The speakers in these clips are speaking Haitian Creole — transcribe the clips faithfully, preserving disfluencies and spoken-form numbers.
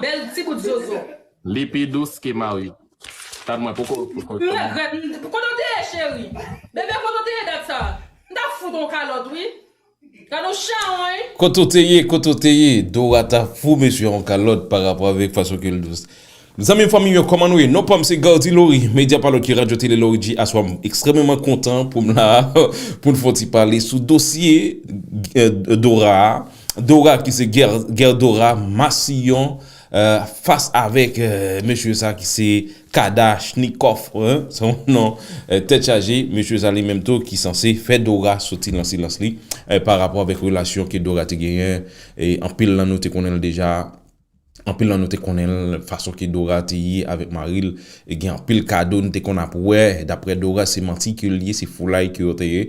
bèl ti bout zozo. Li pi dous ke mari. Tad mwen poko poko. M regrèt. Kote w te ye, cheri? Bebe, kote w te ye dat sa? M t ap fout yon kalòt, wi. Gade yon chawony. Kote w te ye, kote w te ye? Dora ta fout mesye yon kalòt pa rapò avèk fason ke l dous. Zanmi m, fanmi yo, kòman nou ye? Non pa m se Gardy Laurie, medya pa lòt ki Radyo Tele Laurie G. Aswè m ekstrèmeman kontan pou m la, pou n fè yon ti pale sou dosye eh, Dora a. Dora ki se Ger, Gerdora Massillon, eh, fas avèk eh, mesye sa ki se Kadachnikov, hein, se yon non eh, tèt chaje, mesye sa li menm tou ki sanse fè Dora soti nan silans li eh, pa rapò avèk relasyon ke Dora te genyen, e anpil nan nou te konnen l deja. Anpil nan nou te konnen l, fason ke Dora te ye avèk mari l, e gen anpil kado n te konn ap wè, daprè Dora se manti ke l ye, se foulay ke yo te ye.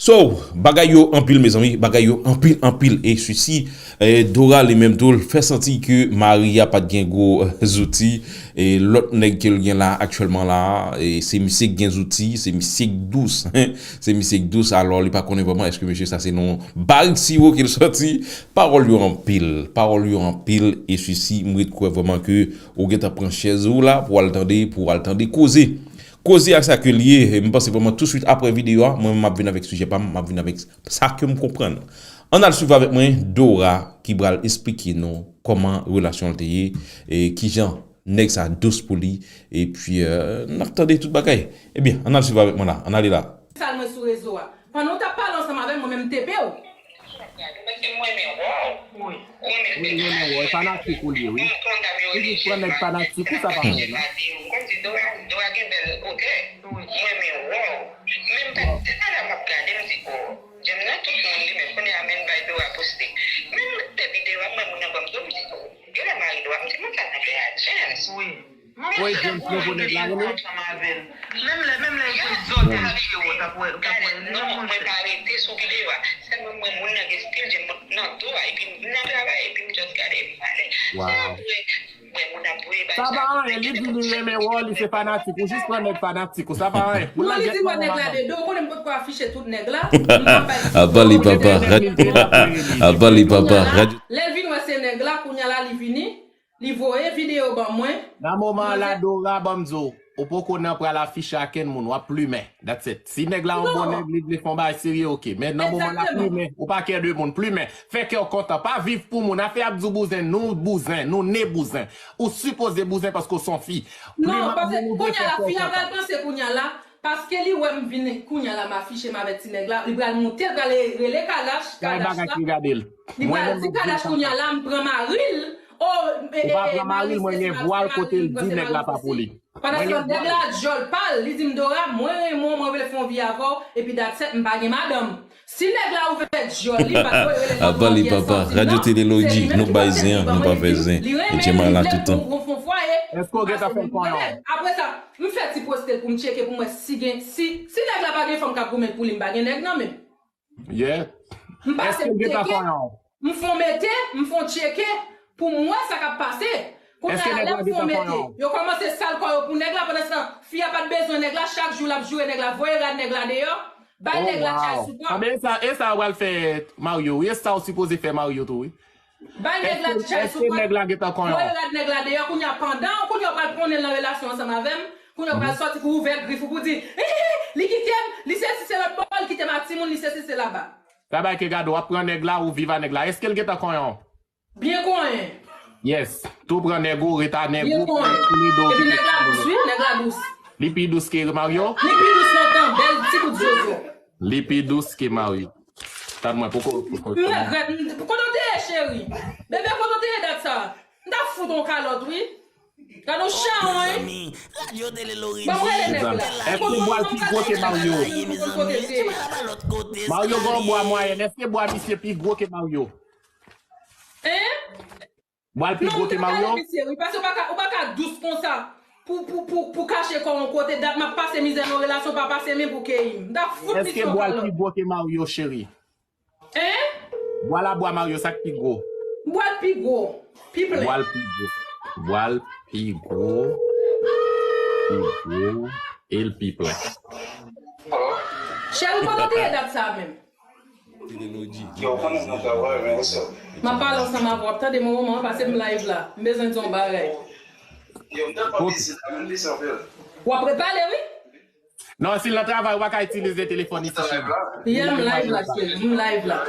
So, bagay yo anpil mezanmi, bagay yo anpil anpil, e sisi eh, Dora li menm tou l fè santi ke mari a pa t gen gwo eh, zouti, e lòt nèg ke l gen la aktyèlman la, e se misye k gen zouti, se misye k dous, se misye k dous, alò li pa konnen vrèman èske mesye sa se nan barik siwo ke l sòti. Pawòl yo anpil, pawòl yo anpil, e sisi m ret kwè vrèman ke ou gentan pran chèz ou la pou al tande, pou al tande koze. Koze a sa ke l ye, e m panse vrèman touswit aprè videyo a, mwen m ap vin avèk sijè pa m, m ap vin avèk sa ke m konprann. Ann al swiv avèk mwen Dora ki pral esplike nou kòman relasyon l te ye, e kijan nèg sa dous pou li, epi eh, n ap tande tout bagay. Ebyen, ann al swiv avèk mwen la, ann ale la. Sal mwen sou rezo a. Pandan w t ap pale ansanm avè m, mwen menm m tepe w. Wi, renmen wè, fanatik ou li ye, wi. Toujou pran nèg fanatik ou, sa pa fè non. Wi. Woy, James, nouvo nèg la rele. Menm lè, menm lè yo te zòtè lè videyo, w t ap wè, w t ap wè. Non, mwen pa rete sou videyo a. Sèlman mwen, moun nan gen stil, James, nan do a, epi m nan travay, epi m just gade, m pale. Se apre, mwen, moun ap voye bay sa. Sa pa anyen, li di li renmen wè w, li se fanatik ou, jis pran nèg fanatik ou, sa pa anyen. Moun nan gen nèg la de do, ou konnen m potko afiche tout nèg la. Apa li papa, apa li papa. Lè l vin wè se nèg la, kounye a la li vini. Li voye videyo ban mwen. Nan moman an la, Dora, ban m di w, ou poko nan pral afiche a kenn moun, w ap plimen. That's it. Si nèg la yon bon nèg, li vle fè yon bagay serye, oke. Men nan moman l ap plimen, ou pa kè de moun, plimen. Fè kè w kontan, pa viv pou moun. Afè ap di w bouzen, nou bouzen, nou ne bouzen. Ou sipoze bouzen paske w se yon fi. Plimen pou moun ou vle fè kè w kontan. Non, paske kounye a la, fi a pral panse kounye a la, paske li wè m vin kounye a la, m afiche m avèk ti nèg la, li pral moute, l pral rele Kadash, Kadash la. Li pral di Kadash kounye a la, m pran mari l. Ou pa pran mari l, mwen gen vwa l kote l di nèg la pa pou li. Pandan se tan nèg la dyòl pa l, li di m Dora, mwen renmen w, mwen vle fè yon vi avè w, epi that's it, m pa gen madanm. Si nèg la ouvè dyòl li, m pa t voye rele l. Apa li papa, Radyo Tele Loji, nou bay zen an, nou pa fè zen. E Djema la toutan. Èske w gentan fè l konyen w? Apre sa, m fè ti poste l pou m tcheke pou m wè si gen, si, si nèg la pa gen fanm k ap goumen pou li, m pa gen nèg nan men m. Yeah. M pase m tcheke, m fon mete, m fon tcheke pou m wè sa k ap pase. Kounye a la, lè m fon mete, yo kòmanse sal kò yo pou nèg la, pandan se tan, fi a pa t bezwen nèg la, chak jou l ap joure nèg la, voye rad nèg la deyò, bay nèg la chay sou kò. Anben, e sa, e sa yo pral fè Mario, wi, e sa yo sipoze fè Mario tou, wi. Bay nèg la chay sou kò. Èske nèg la gentan konyen w? Voye rad nèg la deyò, kounye a pandan, kounye a w pral konnen l nan relasyon ansanm avè m, kounye a w pral sòti pou ouvè grif ou pou di, hi, hi, hi, li kite m, li sesi, se lòt bò, li kite m ak timoun, li sesi, se laba. Sa bay ke gade, w ap pran nèg la, ou viv a nèg la. Èske l gentan konyen w? Byen konyen. Yes. Tou pran nèg ou, ret a nèg ou, koule do. Epi nèg la dous, wi, nèg la dous. Li pi dous ke Mario? Li pi dous lontan, bèl ti bout zozo. Li pi dous ke Mario. Tad mwen poko. M regrèt, kote w te ye, cheri? Bebe, kote w te ye dat sa? M t ap fout yon kalòt, wi. Gade yon chawony. Ban m rele nèg la. Èske bwa l pi gwo ke Mario? Mario gen yon bwa mwayèn. Èske bwa misye pi gwo ke Mario? Hein? Bwa l pi gwo ke Mario? Non, m pa rele misye, wi, paske ou pa ka, ou pa ka dous konsa pou, pou, pou, pou kache kò w yon kote. Dat m ap pase mizè nan yon relasyon, pa pase men pou keyi m. M t ap fout misye yon kalòt. Èske bwa l pi gwo ke Mario, cheri? Hein? Bwa la bwa Mario, sa k pi gwo? Bwa l pi gwo. Pi plen. Bwa l pi gwo. Bwa l pi gwo. Pi gwo. E l pi plen. Cheri, kote w te ye dat sa a menm? Yo konnen nan travay, men what's up? M ap pale ansanm avè w, w ap tande mwen, moman, pase m live la. M bezwen di yon bagay. Yo, m tèlman busy la, m busy anpil. W ap repale, wi. Non, si l nan travay, ou pa ka itilize telefòn isi, cheri. Yeah, m live la, cheri. M live la.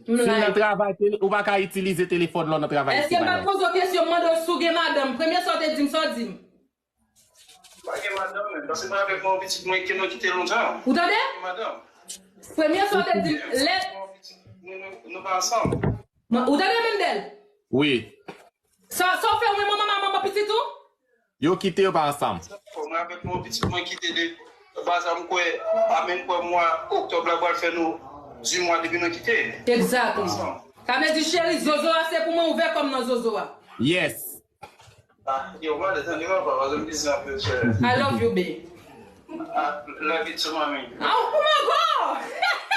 M live. Si l nan travay, tele- ou pa ka itilize telefòn lè w nan travay isi, madam. Èske m pa t poze w kesyon, m mande w si w gen madanm? Premye sa w te di m, sa w di m? Pa gen madanm, men, paske mwen avèk mwen, pitit mwen, ke nou kite lontan. Ou tande? Pa gen madanm. Premye sa w te di m, lè Nou, nou, nou pa ansanm. Mwen, ou tande, Mendel? Wi. Sa, sa w fè, ou menm manman, manman pitit ou? Yo kite, yo pa ansanm. Mwen avèk mwen, pitit mwen kite de, baz la, m kwè, a menm kwè mwa oktòb la pral fè nou di mwa depi nou kite. Exactly. Ansanm. Sa vle di, cheri, zozo a se pou mwen, ouvè kò m nan zozo a. Yes. Ah, yo, mwen, tande papa, paske m bizan anpil, cheri. I love you, babe. Ah, love you too, mami. Ah, oh my God!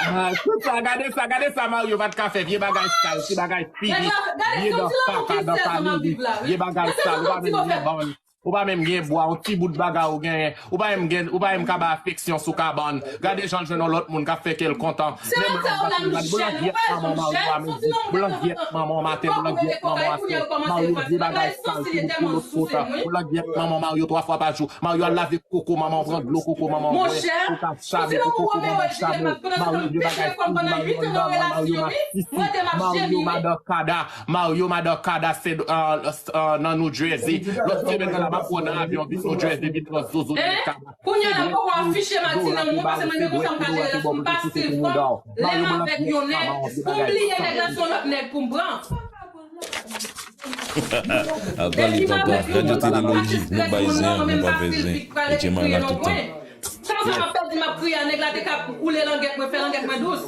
Ah, tout sa, gade sa, gade sa Mario pa t ka fè. Vye bagay sal, ti bagay fini. Gade, gade, vye dan kaka, dan famili. Vye bagay sal, ou pa menm gen bann. Ou pa menm gen bwa, yon ti bout bagay ou genyen. Ou pa menm gen, ou pa menm ka bay afeksyon sou kabann. Gade jan l jwenn yon lòt moun k ap fè kè l kontan. Se maten w la nou jèn, nou pa nou jèn, soti nan moun blan gyèt manman w maten, blan gyèt manman w aswè. Mario vye bagay sal ki bout pou lòt kota. Blan gyèt manman Mario twa fwa pa jou. Mario al lave koko manman w, pran dlo koko manman w bwè. Ou ka chame pou koko manman w chame w. Mario vye bagay fini, Mario anndan, Mario masisi, Mario madan kada, Mario madan kada se nan New Jersey. Lòt semèn nan la m ap pran nan avyon vin New Jersey vin pran zozo nan kada. Kounye a la m poko afiche mati nan mwen paske mwen gen konsa m ka jere, m pa stil fanm. Lè m avèk yon nèg, pou m bliye nèg la se yon lòt nèg pou m pran. Apa li papa, radyo tele Loji, nou bay zen an, nou pa fè zen. Etye mala toutan. Sa sa m ap pèdi m ap kriye a nèg la te ka woule langèt mwen, fè langèt mwen dous.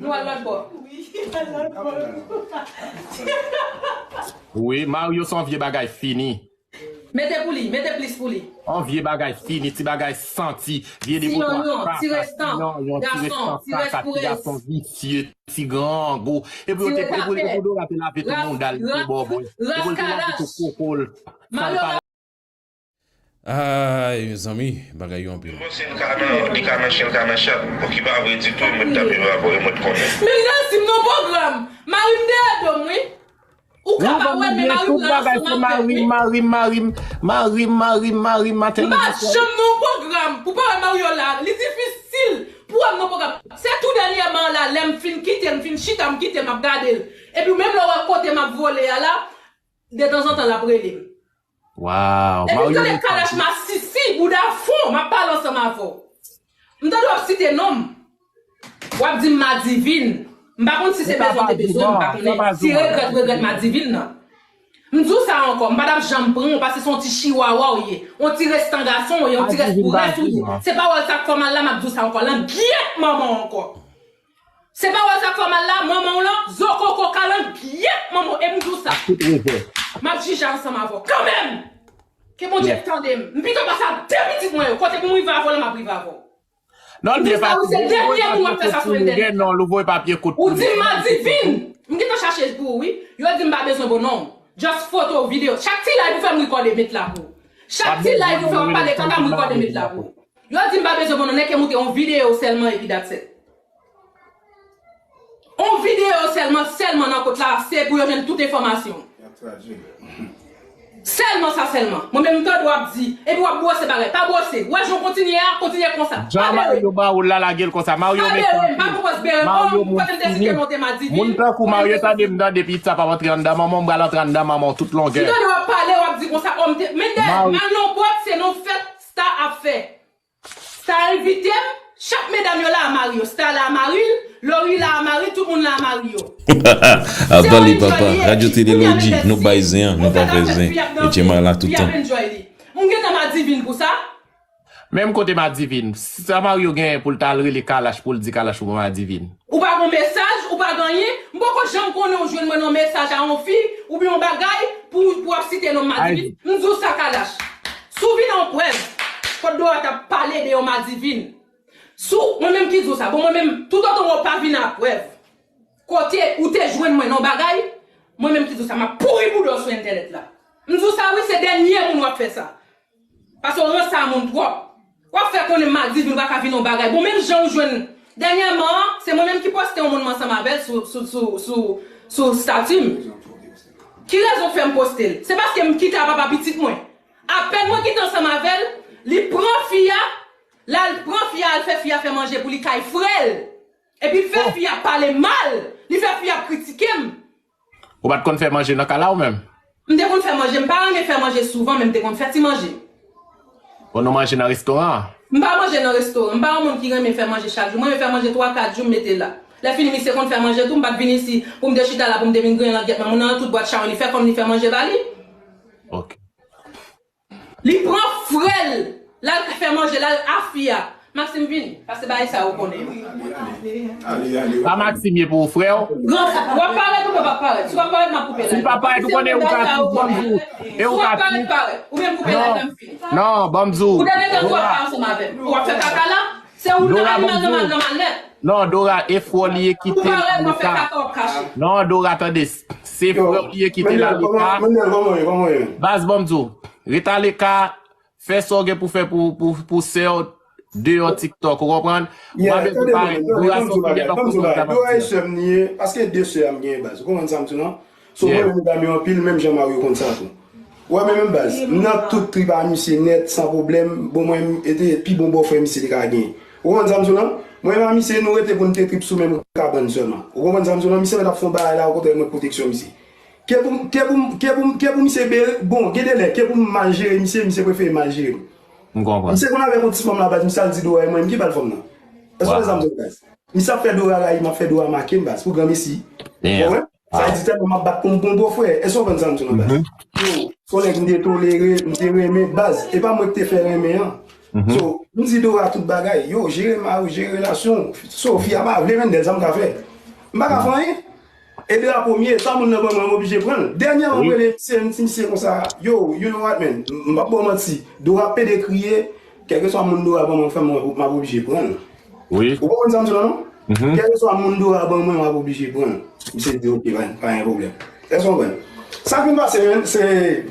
Nou al lòt bò. Wi, Mario se yon vye bagay fini. Mete pou li, mete plis pou li. Yon vye bagay fini, ti bagay santi, vye depo twa kaka, ti restan, yon ti restan kaka, ti gason visye, ti grangou. Epi yo te, epi deodora te lave tou mouda l, li te bòbòy. Epi l te lave tou koko l. Ay, mezanmi, bagay yo anpil. Mwen panse l ka nan, li ka nan chen, l ka nan chat. Bon, ki pa vre ditou, mwen t ap viv avè w, mwen t konnen. Men Nazim nan pwogram, mari m dèyè do m, wi. Ou ka pa wè, men mari m nan ansanm avè m, wi. Mari m, mari m, mari m, mari m, mari m, mari m, maten midi, swa. M pa janm nan yon pwogram pou pa wè Mario la. Li difisil pou wè m nan pwogram. Se tou dènyèman la, lè m fin kite l, m fin chita, m kite l, m ap gade l. Epi menm lè w wè kote m ap vole a la, detanzantan l ap rele m. Waw, Mario. Epi m tande Kalash masisi, bouda fon, m ap pale ansanm avè w. M tande w ap site non m. W ap di m madivin. M pa konn si se bezwen w te bezwen m, m pa konnen. Ti regrèt, regrèt madivin nan. M di w sa ankò, m pa t ap janm pran w, paske se yon ti chiwawa w ye. Yon ti restan gason w ye, yon ti rès pou rès ou ye. Se pawòl sa k fè w mal la, m ap di w sa ankò. Langyèt manman w ankò. Se pawòl sa k fè w mal la, manman w lan, zo koko kalangyèt manman w, e m di w sa. Ak tout revè. M ap jije ansanm avè w kanmenm. Ke Bondye tande m. M pito pase ak de pitit mwen yo. Kote pou m rive avè w la, m ap rive avè w. Non, l byen pase. Wi, se dènye moun w ap fè sa sou entènèt la. Non, l voye papye kout pou li. Ou di m madivin. M gentan chache pou ou, wi. Yo di m pa bezwen bon non. Just foto, videyo. Chak ti live ou fè m rekòde met la pou ou. Chak ti live ou fè w ap pale kaka m rekòde met la pou ou. Yo di m pa bezwen bon non, nèk ke moute yon videyo sèlman epi that's it. Yon videyo sèlman, sèlman nan kont la, se pou yo jwenn tout enfòmasyon. Sèlman sa sèlman. Mwen menm m tande w ap di, epi w ap bwose bagay. Pa bwose. Ou wè jan w kontinye a, kontinye konsa. Jan Mario ba ou la, lage l konsa. Mario metan. Pa bere m, pa pran pòz bere m. Oh, kote m te di ke monte madivin. Moun tankou Mario, tande m nan depi sa pa antre anndan manman w, m pral antre anndan manman w tout longè. M tande w ap pale, w ap di konsa, oh, m te, Mendel, mal non pwòp, se non fèt, sta ap fè. Sta envite m, chak medam yo la a mari yo. Sta la a mari l, Lori la a mari l, tout moun la a mari yo. Apa li papa, radyo tele Loji, nou bay zen an, nou pa fè zen. Etye mala tout tan. M gentan madivin pou sa. Menm kote madivin, sa Mario genyen pou l t al rele Kalash pou l di Kalash ou pran madivin. Ou pa gon mesaj, ou pa gen anyen. M poko janm konnen w jwenn mwen nan mesaj a yon fi, oubyen yon bagay, pou, pou w ap site non m madivin. M di w sa, Kalash. Si w vin a yon prèv, kot Dora t ap pale de yon madivin. Si w, mwen menm ki di w sa, bon, mwen menm, toutotan w pa vin a prèv, kote ou te jwenn mwen nan yon bagay, mwen menm ki di w sa, m ap pouri bouda w sou entènèt la. M di w sa, wi, se dènye moun w ap fè sa. Paske w ranse a moun twòp. W ap fè konnen madivin ou pa ka vin yon bagay. Bon, menm jan ou jwenn Dènyèman an, se mwen menm ki poste yon moun m ansanm avè l sou, sou, sou, sou, sou stati m. Ki rezon k fè m poste l? Se paske m kite a papa pitit mwen. Apèn mwen kite ansanm avè l, li pran fi a, l al pran fi a, al fè fi a fè manje pou li kay frè l. Epi l fè fi a pale mal, li fè fi a kritike m. Ou pa t konn fè manje nan kay la ou menm? M te konn fè manje, m pa renmen fè manje souvan, men m te konn fè ti manje. Bon, nou manje nan restoran an? M pa manje nan restoran, m pa yon moun ki renmen fè manje chak jou. Mwen renmen fè manje twa, kat jou, m mete la. Lè fini, misye konn fè manje tou, m pa t vin isi pou m te chita la, pou m te vin griyen langyèt nan moun nan, tout bwat chawony, li fè kòm li fè manje ba li. Ok. Li pran frè l, l al fè manje, l al afia. Maxime vini, paske bagay sa yo konnen yo. Ale, ale. Pa Maxime ye pou ou, frè w? Gran, w ap parèt ou w ap parèt? Si w ap parèt, m ap koupe la. Si pa parèt, ou konnen ou ka tout, ban m di w. E ou ka parèt, tout. Parèt. Ou menm koupe la, ban m fini. Non, ban m di w. Ou dènye tan tou ap pale ansanm avè m. Ou ap fè kaka la? Se ou nan animal, nan mal nèt. Non, Dora, e frè w li ye kite Ou parèt, w ap fè Lalika. Kaka, w ap kache. Non, Dora, tande. Se frè w li ye kite Lalika. Mendel, kòman w ye? Kòman w ye? Baz, ban m di w. Ret Lalika, fè sa w gen pou fè pou, pou, pou sè w deyò TikTok, ou konprann? W ap bezwen parèt. Dora se yon fi ki gen lòt kote pou l ta pati. Dora e sè m li ye, paske de sè a m genyen baz. Ou konprann sa m di w lan? So mwen renmen dam yo anpil, menm jan mari yo konn sa tou. Ou wè mwen menm baz, m nan tout trip a misye nèt, san pwoblèm. Bon, mwen, e te pi bon bòfrè misye te ka genyen. Ou konprann sa m di w lan? Mwen menm a misye, nou rete pou n te trip sou menm kabann sèlman. Ou konprann sa m di w lan? Misye mèt ap fè yon bagay la, okontrè, mwen pwoteksyon misye. Ke pou, ke pou, ke pou, ke pou misye bere, bon, gen de lè, ke pou m mal jere misye, misye prefere mal jere m. M konprann. Misye konn avèk yon ti fanm la baz, misye al di Dora e mwen, m ki bal fanm nan. Èske w wè sa m di w baz? Misye ap fè Dora rayi m, ap fè Dora make m baz, pou granmesi. Ou wè? Sa vle di tèlman m ap bat pou m bon bòfrè. Èske w konprann sa m di w lan baz? Yo, se yon nèg m te tolere, m te renmen baz. E pa mwen ki te fè renmen an. So, m di Dora tout bagay. Yo, jere mari w, jere relasyon w. So, fi a pa vle, Mendel, sa m ka fè? M pa ka fè anyen. E Dora premye, sa moun nan ban mwen, m oblije pran l. Dènyèman, m rele misye, m di misye konsa, yo, you know what, man? M p ap ba w manti. Dora pede kriye, kèlkeswa moun Dora ban mwen, fè mwen, m ap oblije pran l. Wi. Ou konprann sa m di w lan, non? Kèlkeswa moun Dora ban mwen, m ap oblije pran l. Misye di, ok, pa, pa gen pwoblèm. Èske w konprann? Sa k vin pase, man, se,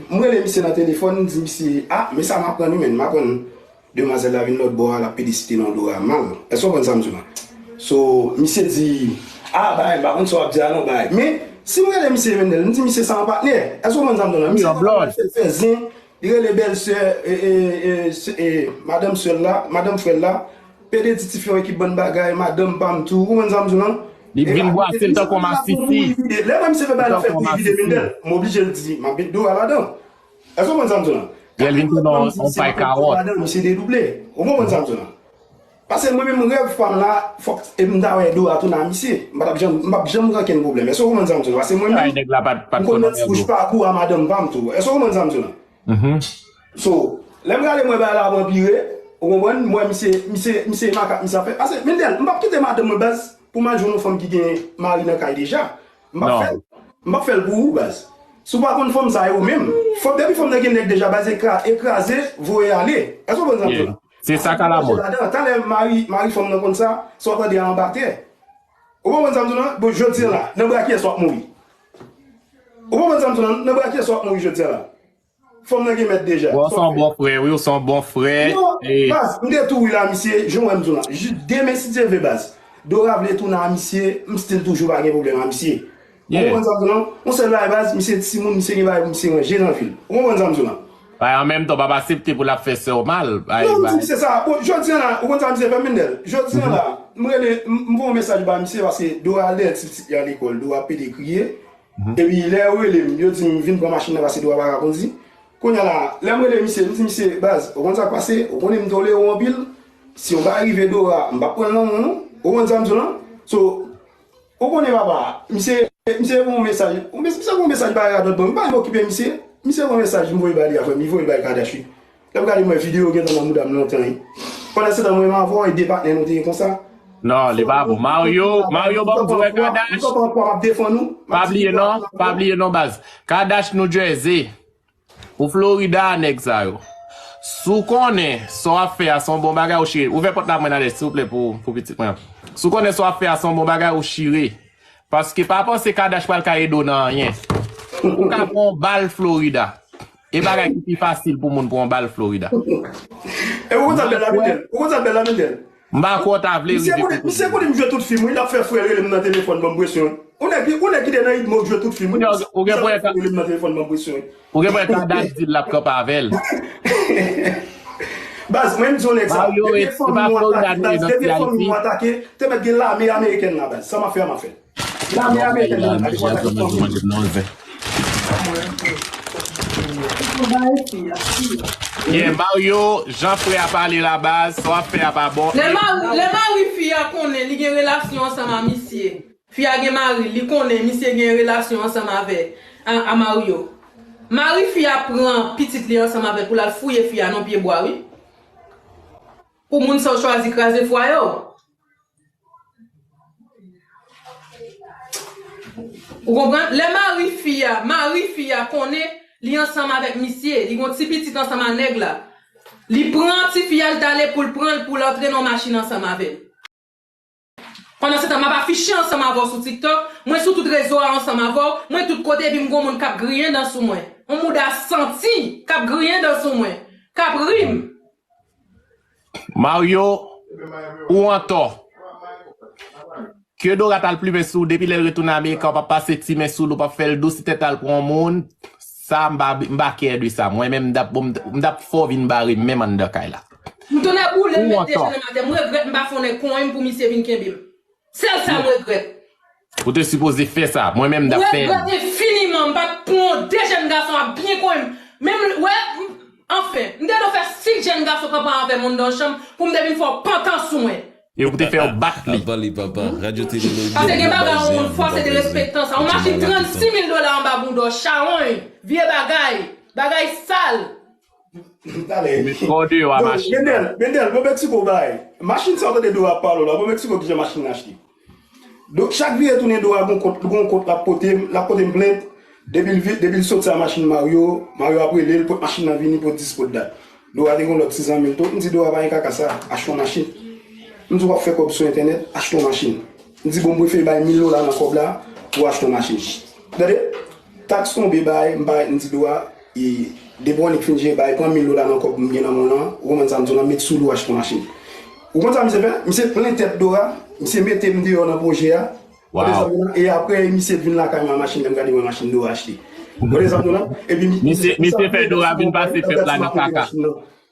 m rele misye nan telefòn, m di misye, a, men sa m aprann wi, man, m aprann demwazèl la vin lòt bò a, l ap pede site non Dora mal. Èske w konprann sa m di w lan? So, misye di, a, bagay, m pa konn sa w ap di a non, bagay. Men, si m rele misye Mendel, m di misye sa yon patnè. Èske w konprann sa m di w lan? Misye fè, fè zen, li rele bèlsè, e, e, e, e, madanm sè l la, madanm frè l la, pede di tifi yon ekip bann bagay, madanm pa m tou, ou konprann sa m di w lan? Li vin bwase l tankou yon masisi. Lè mwen misye fè bagay la fè pli vide Mendel, m oblije l di, m ap met Dora ladan. Èske w konprann sa m di w lan? Lè l vin tounen yon pay kawòt. Misye dedouble. Ou konprann sa m di w lan? Paske mwen menm rèv pa m la, fòk e m ta wè Dora tounen a misye. M pa t ap janm, m p ap janm gen okenn pwoblèm. Èske w konprann sa m di w lan? Paske mwen menm, m konn mèt bouch pa gou a madanm pa m tou. Èske w konprann sa m di w lan? So, lè m gade mwen bagay la ap anpire, ou konprann, m wè misye, misye, misye makak misye ap fè. Paske, Mendel, m p ap kite madanm mwen baz pou m al jwenn yon fanm ki gen mari nan kay deja. M p ap fè l. M p ap fè l pou ou, baz. Si w pa konn fanm sa, e ou menm. Fanm, depi fanm nan gen nèg deja, baz, e kraze, voye ale. Èske w konprann sa m di w lan? Se sa k alamòd. Talè mari, mari fanm nan konn sa, sa w tande a anba tè. Ou konprann sa m di w lan? Bon, jodi a la, nan bra kiyès w ap mouri? Ou konprann sa m di w lan? Nan bra kiyès w ap mouri jodi a la? Fanm nan gen mèt deja. Bon, ou se yon bon frè, wi, ou se yon bon frè. Non, baz, m te tou wi la, misye, jan w wè m di w lan. Jis demen, si Dye vle, baz. Dora vle tounen a misye, m still toujou pa gen pwoblèm a misye. Ou konprann sa m di w lan? Yon sèl bagay, baz, misye timoun, misye gen bagay pou misye ranje nan vi l. Ou konprann sa m di w lan? Bay, an menm tan, w p ap aksepte pou l ap fè sè w mal. Bay, non, m di misye sa. Bon, jodi a la, ou konn sa misye fè, Mendel? Jodi a la, m rele, m voye yon mesaj ba misye paske Dora alèti pitit li a lekòl, Dora pede kriye. Epi lè yo rele m, yo di m vin pran machin nan paske Dora pa ka kondi. Kounye a la, lè m rele misye, m di misye, baz, ou konn sa k pase, ou konnen m tolere w anpil. Si yon bagay rive Dora, m p ap pran l nan men w non. Ou konn sa m di w lan? So, ou konnen papa, misye, misye voye yon mesaj, misye voye yon mesaj bay radòt ban m, m pa janm okipe misye. Misye voye mesaj, m voye ba li a frè m, li voye l bay Kadash wi. Lè m gade m wè videyo gentan nan mouda m lontan wi. Pandan se tan mwen menm avè w e de patnè nou te ye konsa. Non, li pa bon. Mario, Mario ban m di w wè Kadash. Pa bliye non, pa bliye non baz. Kadash New Jersey. Ou Florida a nèg sa yo. Si w konnen sa w ap fè a se yon bon bagay ou chire. Ouvè pòt la pou mwen Nadège silvouplè pou, pou pitit mwen an. Si w konnen sa w ap fè a se yon bon bagay ou chire. Paske pa panse Kadash pral ka ede w nan anyen. Ou ka pran yon bal Florida. E bagay ki pi fasil pou moun pran yon bal Florida. E ou konn sa k bèl la Mendel? Ou konn sa k bèl la Mendel? M pa kwè w ta vle rive kote m ye. Misye konnen m jwe tout fim, wi, l ap fè frè l rele m nan telefòn, ban m presyon. Ou nèg, ou nèg ki te nan Idmo k jwe tout fim, wi. Misye ap fè frè l rele m nan telefòn, ban m presyon. Ou gen pwen ka dat di l ap kanpe avè l. Baz, mwen m di yon nèg sa. Depi fanmi w atake, baz, depi fanmi w atake, te mèt gen lame amerikèn la, baz. Sa m ap fè a, m ap fè. Lame amerikèn la, baz. Yeah, Mario, jan frè a pale la, baz, sa w ap fè a pa bon. Lè mari, lè mari fi a konnen li gen relasyon ansanm a misye. Fi a gen mari, li konnen misye gen relasyon ansanm avè a, a Mario. Mari fi a pran pitit li ansanm avè l pou l al fouye fi a nan pyebwa, wi. Pou moun sa w chwazi kraze fwaye w. Ou konprann? Lè mari fi a, mari fi a konnen li ansanm avèk misye, li gon ti pitit ansanm a nèg la. Li pran ti fi a, l t ale pou l pran l, pou l antre nan machin ansanm avè l. Pandan se tan, m ap afiche ansanm avè w sou TikTok, mwen sou tout rezo a ansanm avè w, mwen tout kote, epi m gon moun k ap griyen dan sou mwen. Yon mouda santi k ap griyen dan sou mwen, k ap ri m. Mario, ou antò. Ke Dora t al plimen sou ou, depi lè l retounen Amerik, ou p ap pase ti men sou l, ou p ap fè l dous, si tèt al pran yon moun, sa, m pa, m pa kè de sa. Mwen menm, m t ap, m t ap fè w vin bare m menm anndan kay la. M tounen boule, m met de jenou m atè, m regrèt m pa fè yon nèg konyen m pou misye vin kenbe m. Sèl sa m regrèt. Ou te sipoze fè sa. Mwen menm, m t ap fè. M regrèt enfiniman. M pa t pran de jèn gason ap byen konyen m. Menm, wè, m, anfen, m te dwe fè sis jèn gason kanpe anvè m anndan chanm pou m te vin fè w pantan sou mwen. E ou te fè yo bat li. Ap pale papa, radyo tele Loyal. Paske gen bagay yon moun fòse derespektan sa. Yon machin trannsis mil dola anba boudò, chawony, vye bagay, bagay sal. Talè. Met kò deyò a machin nan. Bendel, Bendel, bon Mexico bay. Machin sa w tande Dora ap pale w la, bon Mexico kijan machin nan achte. Donk, chak vire tounen Dora gon kont, gon kont l ap pote, l ap pote m plent. Depi l vi-, depi l soti a machin Mario, Mario ap rele l, pot machin nan vini, pot dis, pot dat. Dora te gon lòt ti zanmi l tou. M di Dora pa gen kaka sa, achte yon machin. M di w ap fè kòb sou entènèt, achte yon machin. M di bon, m prefere bay mil dola nan kòb la pou w achte yon machin. Gade, taks tonbe bay, m parèt, m di Dora, e, depi w annik fin jere bay, pran mil dola nan kòb m gen nan men w lan, ou konprann sa m di w lan, met sou li w achte yon machin. Ou konn sa misye fè? Misye plen tèt Dora, misye mete m deyò nan pwojè a. Kote zanmi w lan? E apre, misye vin lakay mwen, machin, lè m gade mwen, machin Dora achte. Kote zanmi w lan? Epi mi-, misye, misye fè Dora vin pase pèp la nan kaka.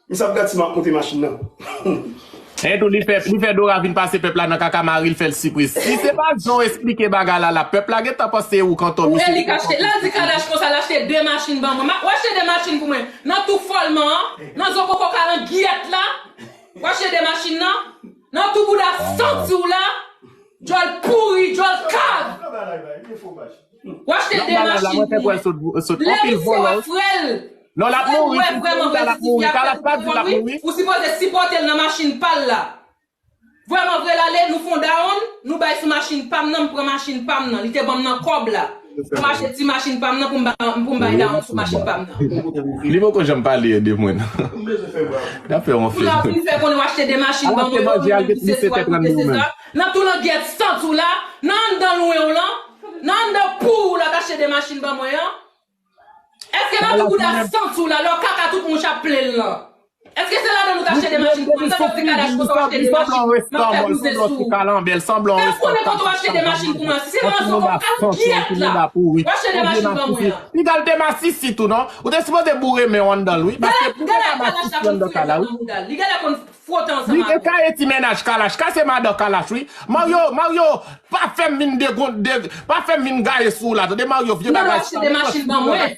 Misye ap gad si m ap monte machin nan. E tou, li fè, li fè Dora vin pase pèp la nan kaka, mari l fè l sipriz. Si se pa jan w esplike bagay la, la, pèp la gentan panse ou k antò. Ou e li k achte. Lè l di Kadash konsa, l achte de machin ban mwen. Ma-, w achte de machin pou mwen. Nan tou fòlman an, nan zo koko kalangyèt la, w achte de machin nan. Nan tou bouda santi w la, djòl pouri, djòl kav. W achte de machin pou mwen. Lè misye wè frè l, non, l ap mouri. Frè l wè vrèman vre si tifi a fè l pou kò l, wi, ou sipoze sipòte l nan machin pa l la. Vrèman vre, l ale, nou fè yon dawonn, nou bay sou machin pa m nan, m pran machin pa m nan. Li te ban m nan kòb la. Pou m achte ti machin pa m nan, pou m ba, pou m bay dawonn sou machin pa m nan. Li poko janm pale de mwen, non. N ap fè yon fim. Pou l ap vin fè konnen w achte de machin ban mwen, yo, ou di se sa, ou di se sa. Nan tou langyèt santi w la, nan anndan lwen w lan, nan anndan pou w la, w t achte de machin ban mwen an. Èske nan tou bouda santi w la, lè w kaka tout mouch ap plen l lan? Èske se ladan nou t achte de machin pou mwen? M tande w di Kadash konsa w achte de machin, m ap fè bouzen sou ou. Fè m konnen kote w achte de machin pou mwen. Si se nan zo koko kalangyèt la, w achte de machin ban mwen an. Li t al te masisi tou, non? Ou te sipoze boure men w anndan l, wi. Paske pou gentan masisi anndan kay la, wi. Li genlè konn fwote ansanm avè l. Li te ka eti mennaj Kalash. Kase madan Kalash, wi. Mario, Mario, pa fè m vin degon-, de-, pa fè m vin gaye sou w la. Tande, Mario, vye bagay sa. Ou achte de machin ban mwen.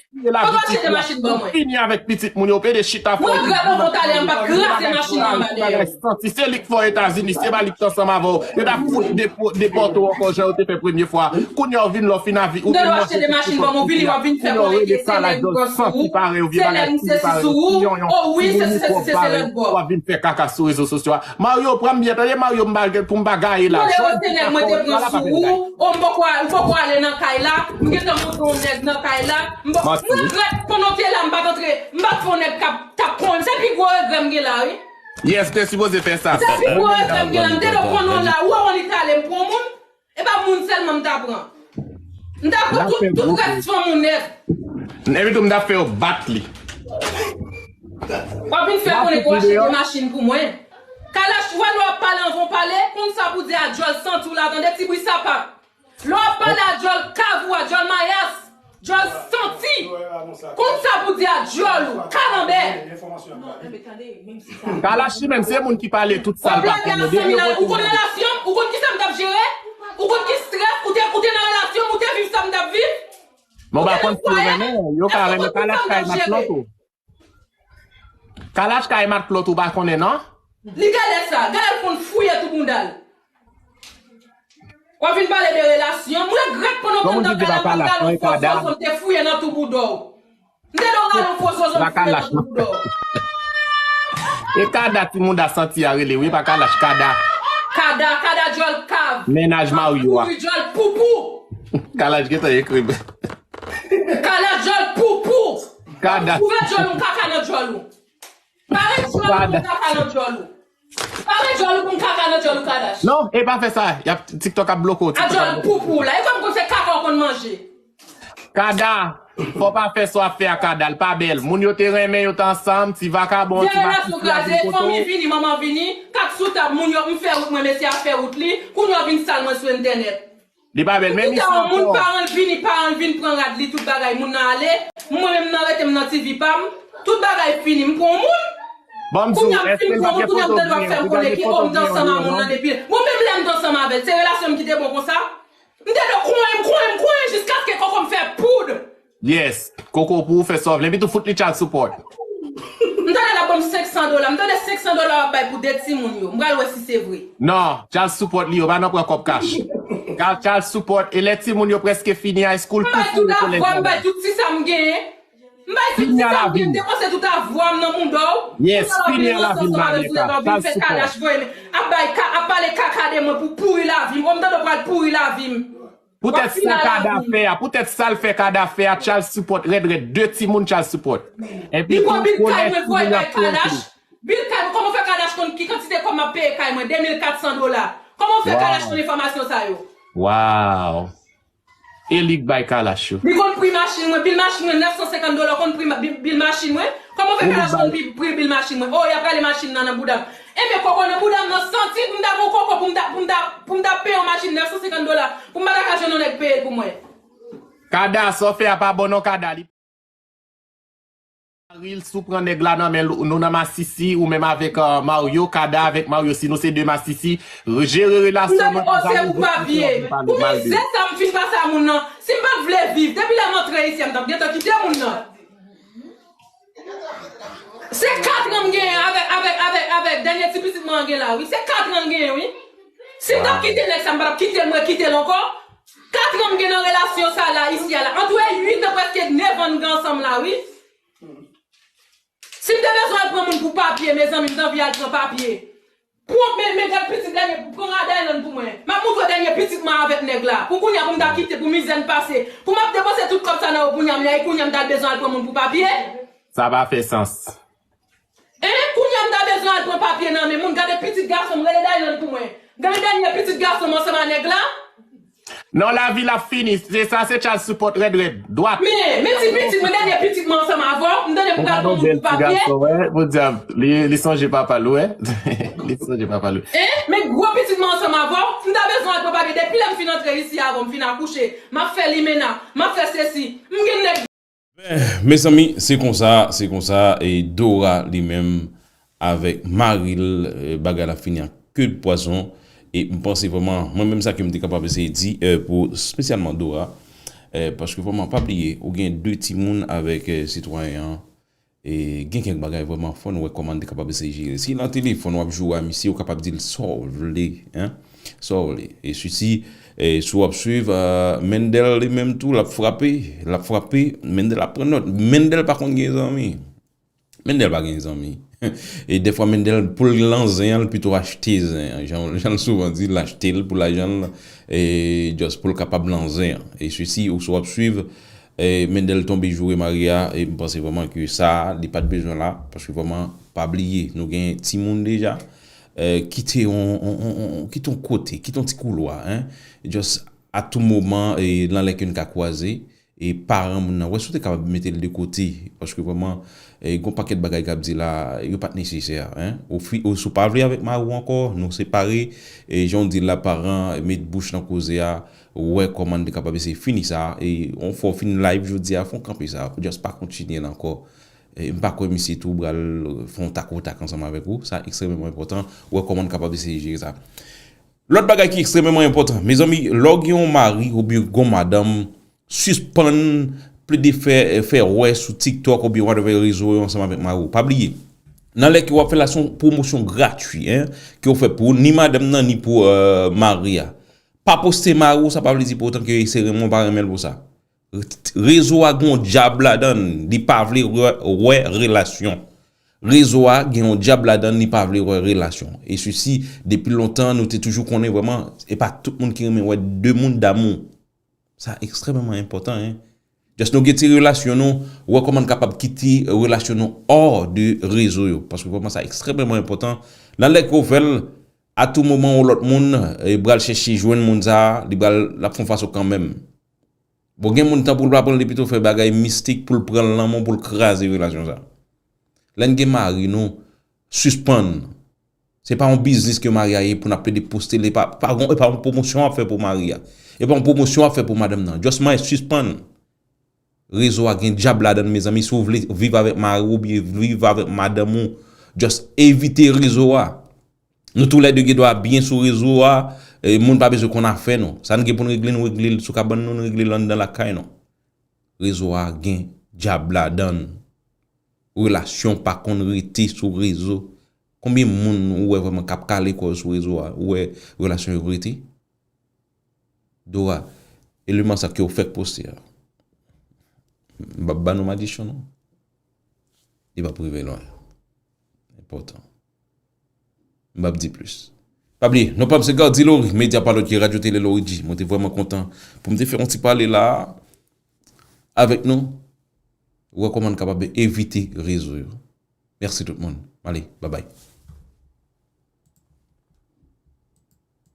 Ou fini avèk pitit moun yo, pede chita fò. Mwen regrèt anvan talè a, m pa t kraze machin nan anba dèyè. Santi se li k fè w Etazini, se pa li k t ansanm avè w. Yo t ap fout depo-, depòte w ankò jan yo te fè premye fwa. Kounye a w vin la w fin avi, ou vin manje ti kòb, kounye a w rele kalaj dòl santi parèy ou, vye bagay ti parèy ou, ti yon yon ti moun mikwòb parèy ou, w ap vin fè kaka sou rezo sosyo a. Mario, pran m byen, tande, Mario, m pa gen pou m pa gaye la. Tande, se nèg mwen te pran sou ou, o, m poko, m poko ale nan kay la, m gentan montre yon nèg nan kay la, m poko, m regrèt pandan w te la, m pa t antre, m pa t fè yon nèg k ap, t ap konn, se pi gwo regrè m gen la, wi. Yes, te sipoze fè sa. Se pi gwo regrè m gen la, m te dwe pran non la, ou wè li t ale, m pran moun. E pa moun sèlman m ta pran. M ta pran tout, tout rès fanm ou nèt. Epi tou m ta fè yo bat li. W ap vin fè konnen ke w achte de machin pou mwen. Kalash, ou wè lè w ap pale anvan w pale, konn sa pou di a djòl santi w la, tande ti bri sapat. Lè w ap pale a djòl kav ou a, djòl mayas, djòl santi, konn sa pou di a djòl ou, kalanbè. Kalash li menm se moun ki pale tout sa l pa konnen. Depi yo pote relasyon m, ou konn kisa m t ap jere? Ou konn ki strès ou te ou te nan relasyon m, ou te viv sa m t ap viv? Men w pa konn si yo renmen, yo ka renmen Kalash ka e match lan tou. Kalash ka e match lan tou, w pa konnen non? Li genlè sa, genlè l konn fouye tou bounda l. W ap vin pale de relasyon, m regrèt pandan w te nan kay la m pa t gade yon fòs fòs w te fouye nan tou bouda w. M te dwe gade yon fo zozo m fouye nan tou bouda w. E kada ti mouda santi a rele wi, pa kalash, kada. Kada, kada djòl kav. Mennaj Mario a. Pouri djòl poupou. Kalash gentan ekri m. Kalash djòl poupou. Kada. Pouri djòl ou kaka nan djòl ou. Pare djòl ou pou m kaka nan djòl ou. Pare djòl ou pou m kaka nan djòl ou, Kadash. Non, e pa fè sa. Y ap, TikTok ap bloke w. A djòl poupou w la. E kòm konn se kaka w konn manje. Kada, fò w pa fè sa w ap fè a, Kada. L pa bèl. Moun yo te renmen, yo te ansanm, ti vakabon, ti masisi ap vin kote w. Fanmi vini, manman vini, kat sou tab, moun yo, m fè wout mwen, mesye a fè wout li, kounye a w vin sal mwen sou entènèt. Li pa bèl, men misye ankò. Ou kite yon moun, paran l vini, paran l vin pran rad li, tout bagay, moun nan ale. Mwen menm nan rete m nan TV pa m. Tout bagay fini, m pran yon moun. Kounye a m fin pran moun, kounye a m tande w ap fè m konnen ki o m t ansanm a moun nan depi. Bon, menm lè m t ansanm avè l, se relasyon m ki te bon konsa? M te dwe kounen m, kounen m, kounen jiskaske koko m fè poud. Yes. Koko pou ou fè sa w vle. Epi tou fout li child support. M tande l ap ban m senk san dola. M tande senk san dola w ap bay pou de timoun yo. M pral wè si se vre. Non, child support li yo, pa nan pran kòb kach. Ka child support, e lè timoun yo prèske fini high school, tou fini kolèj. M bay tout avwa, m bay tout ti sa m genyen. M bay tout ti sa m genyen, m depanse tout avwa m nan mouda w. Yes, fini a lavi m nan leta. Child support. Ap bay, ap pale kaka de mwen pou pouri lavi m. O m tande w pral pouri lavi m. Poutèt sa Kada fè a, poutèt sa l fè Kada fè a, child support rèd rèd, de timoun child support. Epi pou kolèj timoun y ap peye tou. Bil kay mwen, kòman w fè Kadash konn ki kantite kòb m ap peye kay mwen, de mil kat san dola? Kòman w fè Kadash konn enfòmasyon sa yo? Wow. E li k bay Kalash yo. Li konn pri machin mwen, bil machin mwen nèf san senkant dola, w konn pri bil machin mwen? Kòman w fè Kadash konn pri bil machin mwen? O, y ap rale machin nan nan bouda m. Enben koko nan bouda m nan santi pou m ta gen yon koko pou m ta pou m ta pou m ta peye yon machin nèf san senkant dola pou m pa ta ka jwenn yon nèg peye l pou mwen. Kada, sa w fè a pa bon non Kada. Li Maril, si w pran nèg la nan men l, nou nan masisi, ou menm avèk Mario, Kada avèk Mario, si nou se de masisi, jere relasyon nou. M ta oze pou papye. Pou mizè sa m fin pase a moun nan, si m pa t vle viv, depi lè m antre isi a, m t ap gentan kite moun nan. Se katran m genyen avèk avèk avèk avèk dènye ti pitit mwen an gen la wi. Se katran m genyen wi. Si m t ap kite nèg sa, m pa t ap kite l, mwen kite l ankò. Katran m gen nan relasyon sa la isi a la. Antre uit an, prèske nèf an n gen ansanm la wi. Si m te bezwen al pran moun pou papye, mezanmi, m t anvi al pran papye. Pran men men gad pitit dènye, pran Rhode Island pou mwen. M ap moutre dènye pitit mwen avèk nèg la. Pou kounye a pou m ta kite pou mizè n pase. Pou m ap depanse tout kòb sa nan yo kounye a m la e kounye a m ta bezwen al pran moun pou papye. Sa pa fè sans. Enhen kounye a m ta bezwen al pran papye nan men moun, gade pitit gason m, rele Dylan pou mwen. Gade dènye pitit gason m ansanm a nèg la. Non lavi l ap fini, se sa se child support rèd rèd, dwat. Men, men ti pitit mwen, dènye pitit mwen ansanm avè w, m tande pou gade yon moun pou papye. Bon dyab, li, li sonje papa l, ou wè. Li sonje papa l, wi. Enhen, men gwo pitit mwen ansanm avè w, m ta bezwen al pran papye depi lè m fin antre isi avè w, m fin akouche, m ap fè limena, m ap fè sesi, m gen nèg. Mezanmi, se konsa, se konsa e Dora li menm avèk mari l, bagay la fini an ke de pwazon. E m panse vrèman, mwen menm sa ke m te kapab eseye di pou espesyalman Dora, paske vrèman pa bliye ou gen de timoun avèk sitwayen an. E gen kèk bagay vrèman fò nou wè kòman n te kapab eseye jere. Si nan telefòn w ap joure a misye, ou kapab di l sa w vle, en. Sa w vle. E sisi, si w ap swiv, Mendel li menm tou, l ap frape, l ap frape, Mendel ap pran nòt. Mendel pa konn gen zanmi. Mendel pa gen zanmi. E dèfwa Mendel pou l lan zen an, l pito achte zen an. Jan, jan l souvan di, l achte l pou lajan l, e just pou l kapab lan zen an. E sisi, ou si w ap swiv, e Mendel tonbe joure mari a, e m panse vrèman ke sa, li pa t bezwen la, paske vrèman, pa bliye, nou gen timoun deja, e kite yon, yon, yon, yon, kite yon kote, kite yon ti koulwa, en. Just a tou moman, e nan lè ke n ka kwaze, e paran moun nan, wè si w te kapab mete l de kote, paske vrèman, e, gon pakèt bagay k ap di la, yo pa t nesesè, en. Ou fi, ou, si w pa vle avèk mari w ankò, nou separe, e jan w di l la, paran, met bouch nan koze a, wè kòman n te kapab eseye fini sa, e yon fwa w fin live jodi a, fò w kanpe sa, just pa kontinye l ankò. E m pa kwè misye tou pral fè yon takotak ansanm avèk ou, sa ekstrèmeman enpòtan, wè kòman n kapab eseye jere sa. Lòt bagay ki ekstrèmeman enpòtan, mezanmi, lè w gen yon mari oubyen gon madanm, sispann plede fè, fè wè sou TikTok oubyen whatever rezo yo ansanm avèk mari w. Pa bliye, nan lè ke w ap fè la, se yon pwomosyon gratwi, en, ke w fè pou ni madanm nan, ni pou, euh, mari a. Pa poste mari w, sa pa vle di pou otan ke se renmen w pa renmen l pou sa. Rezo a gen yon dyab ladan l, li pa vle wè, wè relasyon. Rezo a gen yon dyab ladan l, li pa vle wè relasyon. E sesi, depi lontan, nou te toujou konnen vrèman, e pa tout moun ki renmen wè de moun damou. Sa ekstrèmeman enpòtan, en. Just nou gen ti relasyon nou, wè kòman n kapab kite relasyon nou hors de rezo yo. Paske vrèman, sa ekstrèmeman enpòtan. Nan lè ke w fè l, a tou moman, yon lòt moun, e, pral chèche jwenn moun sa a, li pral, l ap fè yon fason kanmenm. Bon, gen moun tan pou l pa pran l, li pito fè bagay mistik pou l pran l nan men w, pou l kraze relasyon sa. Lè n gen mari nou, sispann. Se pa yon biznis ke mari a ye pou n ap plede poste l, e pa, pa, e pa yon pwomosyon w ap fè pou mari a. E pa yon pwomosyon w ap fè pou madanm nan. Just man, sispann. Rezo a gen dyab ladan l, mezanmi. Si w vle viv avèk mari w oubyen viv avèk madanm ou, just evite rezo a. Nou toulède gen dwa byen sou rezo a, e, moun pa bezwen konn afè nou. Sa n gen pou n regle, n regle l sou kabann nou, n regle l anndan lakay nou. Rezo a gen dyab ladan l. Relasyon pa konn rete sou rezo. Konbyen moun ou wè vrèman k ap kale kò yo sou rezo a, ou wè relasyon yo rete? Dora, eleman sa ke w fèk poste a, m p ap ba nou madichon non. Li p ap rive lwen. Enpòtan. M p ap di plis. Pa bliye, non pa m se Gardy Laurie, medya pa lòt ke Radyo Tele Laurie G. Mwen te vrèman kontan pou m te fè yon ti pale la avèk nou. Wè kòman n kapab evite rezo yo. Mèsi tout moun. Allez, bye bye.